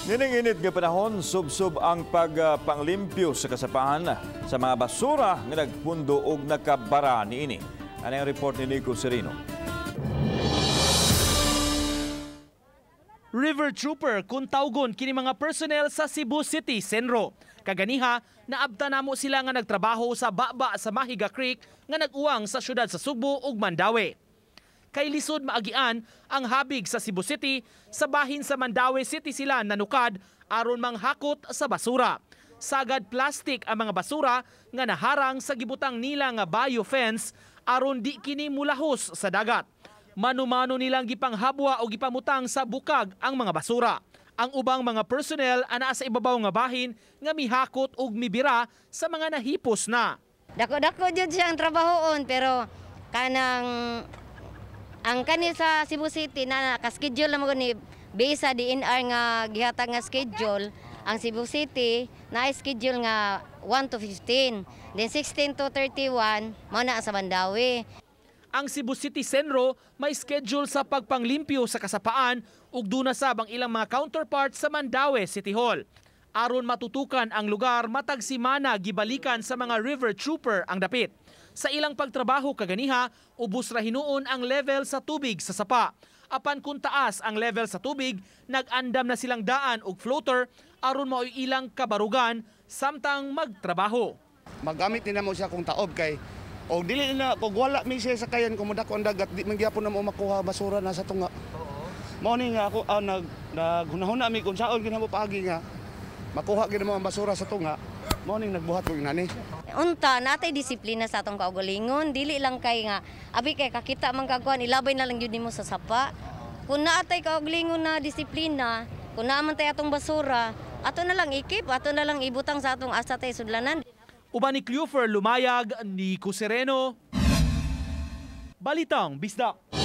Nining init nga panahon, subsob ang pagpanglimpyo sa kasapahan sa mga basura nga nagpundo og nakabara niini. Ano ang report ni Nico Serino? River Trooper kung tawgon kini mga personnel sa Cebu City, Senro. Kaganiha, naabta namo sila nga nagtrabaho sa baba sa Mahiga Creek nga nag-uwang sa syudad sa Sugbo ug Mandaue. Kay lisod maagian ang habig sa Cebu City, sa bahin sa Mandaue City sila nanukad aron manghakot sa basura. Sagad plastic ang mga basura nga naharang sa gibutang nila nga biofence aron di kini mulahos sa dagat. Mano-mano nilang gipanghabwa o gipamutang sa bukag ang mga basura. Ang ubang mga personnel anaa sa ibabaw nga bahin nga mihakot og mibira sa mga nahipos na. Dako-dako jud siyang trabahoon, pero kanang ang kani sa Cebu City na naka-schedule na mo ni base sa DNR nga gihatag nga schedule. Ang Cebu City na schedule nga 1 to 15, then 16 to 31 mao na sa Mandaue. Ang Cebu City Senro may schedule sa pagpanglimpyo sa kasapaan ug duna sab ang ilang mga counterparts sa Mandaue City Hall. Aron matutukan ang lugar, matag semana gibalikan sa mga river trooper ang dapit. Sa ilang pagtrabaho kaganiha, ubos ra hinuon ang level sa tubig sa sapa. Apan kung taas ang level sa tubig, nag-andam na silang daan og floater aron maoy ilang kabarugan samtang magtrabaho. Magamit din namo siya kung taob kay o dili na kung wala mi siya sakayan kung modako ang dagat, di man gyapon na mo makuha basura na sa tunga. Mao ni nga ako naghunahuna mi kung saon ginamo paagi nga makuha gid mo ang basura sa tunga. Mao ning nagbuhat ko inani. Unta natay disiplina sa atong kaugalingon, dili lang kay nga abi kay kakita man kagkuan ilabay na lang gyud nimo sa sapa. Kung naatay kaugalingon na disiplina, kung naa man tay atong basura, ato na lang ikip, ato na lang ibutang sa atong asa tay sudlanan. Uban ni Clufer Lumayag, Nico Sereno, Balitang Bisdak.